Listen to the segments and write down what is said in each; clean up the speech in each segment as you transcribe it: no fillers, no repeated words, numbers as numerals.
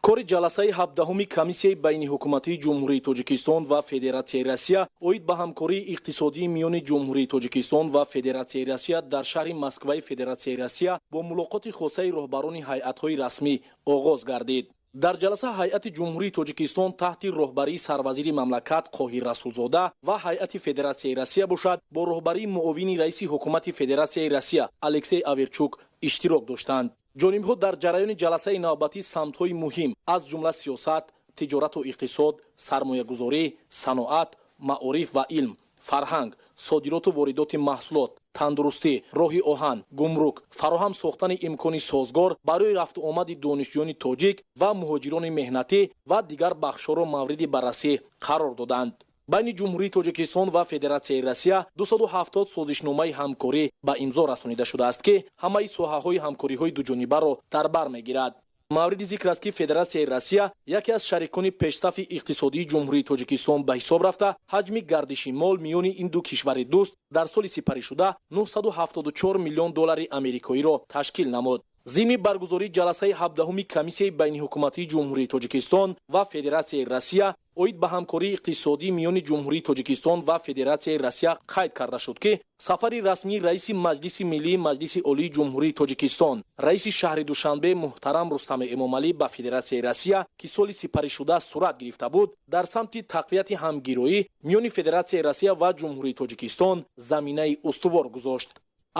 Кори ҷаласаи 17-уми Комиссияи байниҳукуматии Ҷумҳурии Тоҷикистон ва Федератсияи Россия оид ба ҳамкории иқтисодии миёни Ҷумҳурии Тоҷикистон ва Федератсияи Россия дар шаҳри Москваи Федератсияи Россия бо мулоқоти хосаи роҳбарони ҳайатҳои расмӣ оғоз гардид. Дар ҷаласа ҳайати Ҷумҳурии Тоҷикистон таҳти роҳбарии сарвазири мамлакат Қоҳир Расулзода ва ҳайати Федератсияи Россия бошад, бо роҳбарии муовини раиси ҳукумати Федератсияи Россия Алексей Аверчук иштирок доштанд. Ҷонибҳо дар ҷараёни ҷаласаи навбатӣ самтҳои муҳим, аз ҷумла сиёсат, тиҷорату иқтисод, сармоягузорӣ, саноат, маориф ва илм, фарҳанг, содироту воридоти маҳсулот, тандурустӣ, роҳи оҳан, гумрук, фароҳам сохтани имкони созгор барои рафту омади донишҷӯёни тоҷик ва муҳоҷирони меҳнатӣ ва дигар бахшҳоро мавриди баррасӣ қарор доданд. Байни Ҷумҳурии Тоҷикистон ва Федератсияи Россия 270 созишномаи ҳамкорӣ ба имзо расонида шудааст, ки ҳамаи соҳаҳои ҳамкориҳои дуҷонибаро дар бар мегирад. Мавриди зикр аст, ки Федератсияи Россия яке аз шарикони пешсафи иқтисодии Ҷумҳурии Тоҷикистон ба ҳисоб рафта, ҳаҷми гардиши мол миёни ин ду кишвари дӯст дар соли сипаришуда 974 миллион доллари америкоиро ташкил намуд. Зимни баргузории ҷаласаи 17-уми Комиссияи байниҳукуматии Ҷумҳурии Тоҷикистон ва Федератсияи Россия оид ба ҳамкории иқтисодӣ миёни Ҷумҳурии Тоҷикистон ва Федератсияи Россия қайд карда шуд, ки сафари расмии раиси Маҷлиси Миллии Маҷлиси Олии Ҷумҳурии Тоҷикистон, раиси шаҳри Душанбе муҳтарам Рустами Эмомалӣ ба Федератсияи Россия, ки соли сипаришуда сурат гирифта буд, дар самти тақвияти ҳамгироӣ миёни Федератсияи Россия ва Ҷумҳурии Тоҷикистон заминаи устувор гузошт.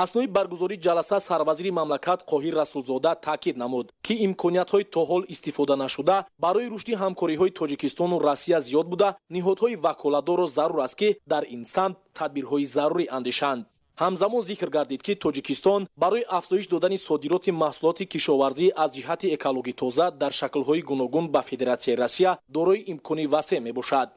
Аснои баргузории ҷаласа сарвазири мамлакат Қоҳир Расулзода таъкид намуд, ки имкониятҳои то ҳол истифода нашуда барои рушди ҳамкориҳои Тоҷикистону Россия зиёд буда, ниҳодҳои ваколатдорро зарур аст, ки дар ин самт тадбирҳои зарурӣ андешанд. Ҳамзамон зикр гардид, ки Тоҷикистон барои афзоиш додани содироти маҳсулоти кишоварзӣ аз ҷиҳати экологӣ тоза дар шаклҳои гуногун ба Федератсияи Россия дорои имкони васеъ мебошад.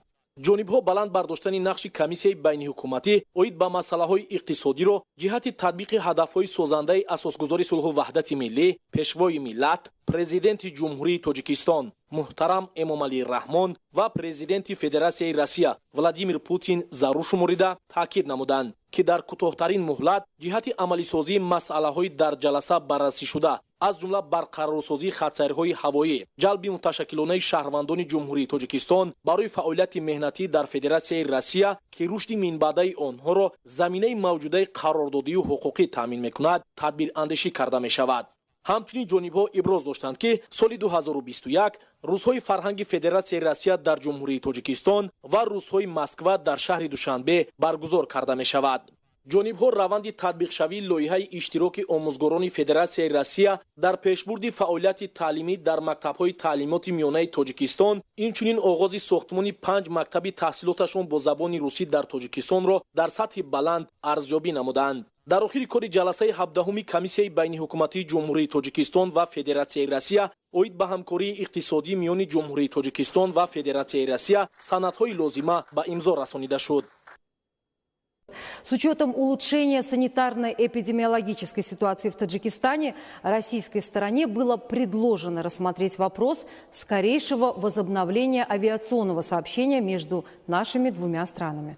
Ҷонибҳо баланд бардоштани нақши Комиссияи байниҳукуматӣ оид ба масъалаҳои иқтисодиро ҷиҳати татбиқи ҳадафҳои созандаи асосгузори сулҳу ваҳдати миллӣ, Пешвои миллат, Президенти Ҷумҳурии Тоҷикистон муҳтарам Эмомалӣ Раҳмон ва Президенти Федератсияи Россия Владимир Путин зарур шуморида, таъкид намуданд, ки дар кӯтоҳтарин муҳлат ҷиҳати амалисозии масъалаҳои дар ҷаласа баррасӣшуда, аз ҷумла барқарорсозии хатсайрҳои ҳавоӣ, ҷалби муташаккилонаи шаҳрвандони Ҷумҳурии Тоҷикистон барои фаъолияти меҳнатӣ дар Федератсияи Россия, ки рушди минбаъдаи онҳоро заминаи мавҷудаи қарордодию ҳуқуқӣ таъмин мекунад, тадбирандешӣ карда мешавад. Ҳамчунин ҷонибҳо иброз доштанд, ки соли 2021 Рӯзҳои фарҳанги Федератсияи Россия дар Ҷумҳурии Тоҷикистон ва Рӯзҳои Москва дар шаҳри Душанбе баргузор карда мешавад. Ҷонибҳо раванди татбиқшавии лоиҳаи иштироки омӯзгорони Федератсияи Россия дар пешбурди фаъолияти таълимӣ дар мактабҳои таълимоти миёнаи Тоҷикистон, инчунин оғози сохтмони панҷ мактаби таҳсилоташон бо забони русӣ дар Тоҷикистонро дар сатҳи баланд арзёбӣ намуданд. Дар охири кори ҷаласаи 17-уми Комиссияи байниҳукуматии Ҷумҳурии Тоҷикистон ва Федератсияи Россия оид ба ҳамкории иқтисодӣ миёни Ҷумҳурии Тоҷикистон ва Федератсияи Россия санадҳои лозима ба имзо расонида шуд. С учетом улучшения санитарно-эпидемиологической ситуации в Таджикистане, российской стороне было предложено рассмотреть вопрос скорейшего возобновления авиационного сообщения между нашими двумя странами.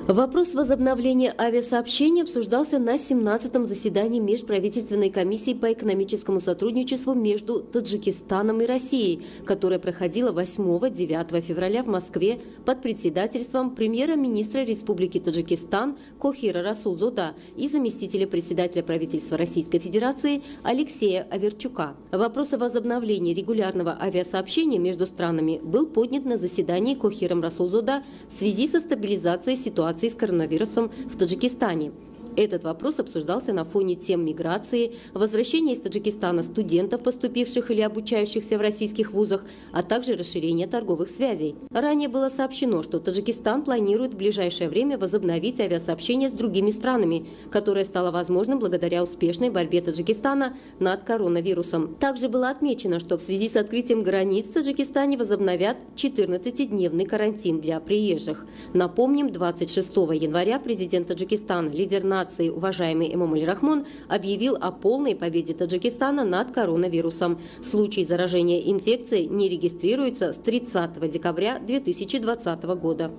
Вопрос возобновления авиасообщения обсуждался на 17-м заседании Межправительственной комиссии по экономическому сотрудничеству между Таджикистаном и Россией, которое проходило 8-9 февраля в Москве под председательством премьера-министра Республики Таджикистан Кохира Расулзода и заместителя председателя правительства Российской Федерации Алексея Оверчука. Вопрос о возобновлении регулярного авиасообщения между странами был поднят на заседании Кохиром Расулзода в связи со стабилизацией ситуации с коронавирусом в Таджикистане. Этот вопрос обсуждался на фоне тем миграции, возвращения из Таджикистана студентов, поступивших или обучающихся в российских вузах, а также расширения торговых связей. Ранее было сообщено, что Таджикистан планирует в ближайшее время возобновить авиасообщение с другими странами, которое стало возможным благодаря успешной борьбе Таджикистана над коронавирусом. Также было отмечено, что в связи с открытием границ в Таджикистане возобновят 14-дневный карантин для приезжих. Напомним, 26 января президент Таджикистана, лидер нации, уважаемый Эмомали Рахмон, объявил о полной победе Таджикистана над коронавирусом. Случаи заражения инфекцией не регистрируются с 30 декабря 2020 года.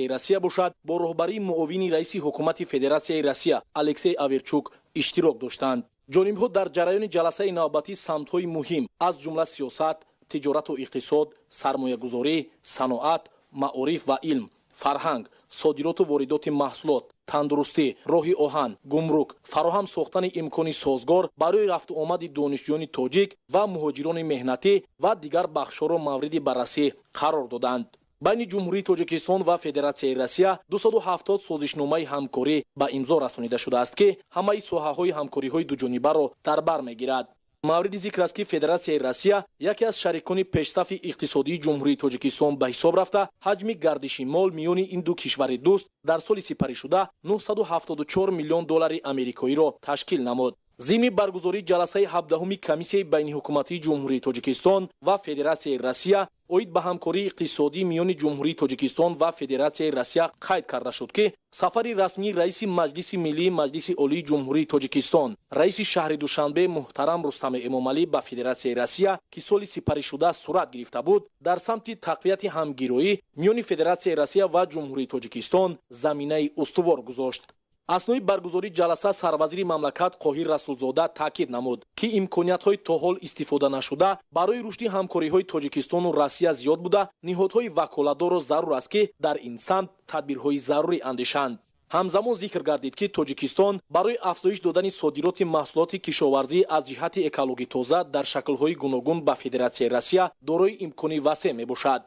Россия бошад, бо роҳбарии муовини раиси ҳукумати Федератсияи Россия Алексей Аверчук иштирок доштанд. Ҷонибҳо дар ҷараёни ҷаласаи навбатӣ самтҳои муҳим, аз ҷумла сиёсат, тиҷорату иқтисод, сармоягузорӣ, саноат, маориф ва илм, фарҳанг, содироту воридоти маҳсулот, тандурустӣ, роҳи оҳан, гумрук, фароҳам сохтани имкони созгор барои рафту омади донишҷӯёни тоҷик ва муҳоҷирони меҳнатӣ ва дигар бахшҳоро мавриди баррасӣ қарор доданд. Байни Ҷумҳурии Тоҷикистон ва Федератсияи Россия 270 созишномаи ҳамкорӣ ба имзо расонида шудааст, ки ҳамаи соҳаҳои ҳамкориҳои дуҷонибаро дар бар мегирад. Мавриди зикр аст, ки Федератсияи Россия яке аз шарикони пешсафи иқтисодии Ҷумҳурии Тоҷикистон ба ҳисоб рафта, ҳаҷми гардиши мол миёни ин ду кишвари дӯст дар соли сипаришуда 974 миллион доллари америкоиро ташкил намуд. Зимни баргузории ҷаласаи 17-уми Комиссияи байниҳукуматии Ҷумҳурии Тоҷикистон ва Федератсияи Россия оид ба ҳамкории иқтисодӣ миёни Ҷумҳурии Тоҷикистон ва Федератсияи Россия қайд карда шуд, ки сафари расмии раиси Маҷлиси Миллии Маҷлиси Олии Ҷумҳурии Тоҷикистон, раиси шаҳри Душанбе муҳтарам Рустами Эмомалӣ ба Федератсияи Россия, ки соли сипаришуда сурат гирифта буд, дар самти тақвияти ҳамгироӣ миёни Федератсияи Россия ва Ҷумҳурии Тоҷикистон заминаи устувор гузошт. Аснои баргузории ҷаласа сарвазири мамлакат Қоҳир Расулзода таъкид намуд, ки имкониятҳои то ҳол истифода нашуда барои рушди ҳамкориҳои Тоҷикистону Россия зиёд буда, ниҳодҳои ваколатдорро зарур аст, ки дар ин самт тадбирҳои зарурӣ андешанд. Ҳамзамон зикр гардид, ки Тоҷикистон барои афзоиш додани содироти маҳсулоти кишоварзӣ аз ҷиҳати экологӣ тоза дар шаклҳои гуногун ба Федератсияи Россия дорои имкони васеъ мебошад.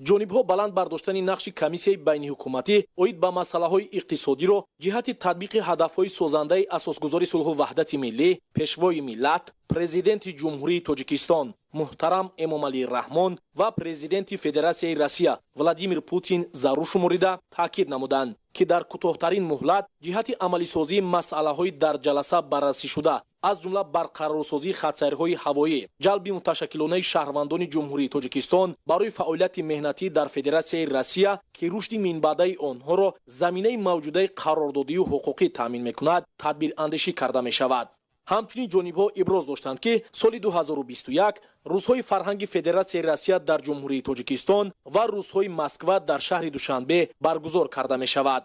Ҷонибҳо баланд бардоштани нақши Комиссияи байниҳукуматӣ оид ба масъалаҳои иқтисодиро ҷиҳати татбиқи ҳадафҳои созандаи Асосгузори сулҳу ваҳдати миллӣ, Пешвои миллат, Президенти Ҷумҳурии Тоҷикистон муҳтарам Эмомалӣ Раҳмон ва Президенти Федератсияи Россия Владимир Путин зарур шуморида, таъкид намуданд, ки дар кӯтоҳтарин муҳлат ҷиҳати амалисозии масъалаҳои дар ҷаласа баррасӣшуда, аз ҷумла барқарорсозии хатсайрҳои ҳавоӣ, ҷалби муташаккилонаи шаҳрвандони Ҷумҳурии Тоҷикистон барои фаъолияти меҳнатӣ дар Федератсияи Россия, ки рушди минбаъдаи онҳоро заминаи мавҷудаи қарордодию ҳуқуқӣ таъмин мекунад, тадбирандешӣ карда мешавад. Ҳамчунин ҷонибҳо иброз доштанд, ки соли 2021 Рӯзҳои фарҳанги Федератсияи Россия дар Ҷумҳурии Тоҷикистон ва Рӯзҳои Москва дар шаҳри Душанбе баргузор карда мешавад.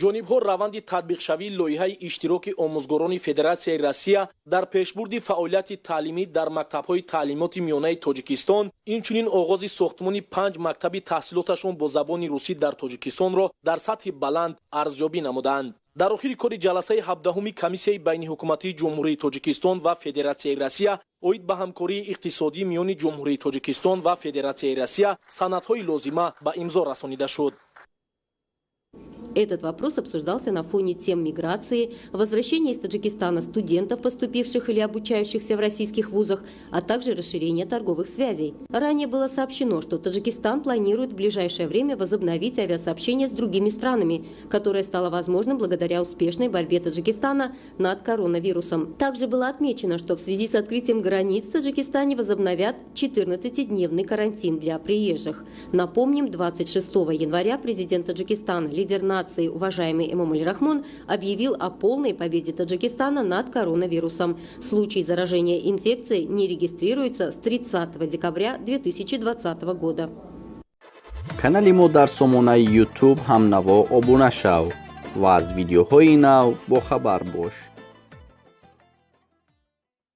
Ҷонибҳо раванди татбиқшавии лоиҳаи иштироки омӯзгорони Федератсияи Россия дар пешбурди фаъолияти таълимӣ дар мактабҳои таълимоти миёнаи Тоҷикистон, инчунин оғози сохтмони панҷ мактаби таҳсилоташон бо забони русӣ дар Тоҷикистонро дар сатҳи баланд арзёбӣ намуданд. Дар охири кори ҷаласаи 17-уми Комиссияи байниҳукуматии Ҷумҳурии Тоҷикистон ва Федератсияи Россия оид ба ҳамкории иқтисодӣ миёни Ҷумҳурии Тоҷикистон ва Федератсияи Россия санадҳои лозима ба имзо расонида шуд. Этот вопрос обсуждался на фоне тем миграции, возвращения из Таджикистана студентов, поступивших или обучающихся в российских вузах, а также расширения торговых связей. Ранее было сообщено, что Таджикистан планирует в ближайшее время возобновить авиасообщение с другими странами, которое стало возможным благодаря успешной борьбе Таджикистана над коронавирусом. Также было отмечено, что в связи с открытием границ в Таджикистане возобновят 14-дневный карантин для приезжих. Напомним, 26 января президент Таджикистана, лидер нации, уважаемый Эмомали Рахмон, объявил о полной победе Таджикистана над коронавирусом. Случаи заражения инфекцией не регистрируются с 30 декабря 2020 года. Канали мо дар сомонаи YouTube «Ҳамнаво» обуна шав ва аз видеоҳои нав бохабар бош.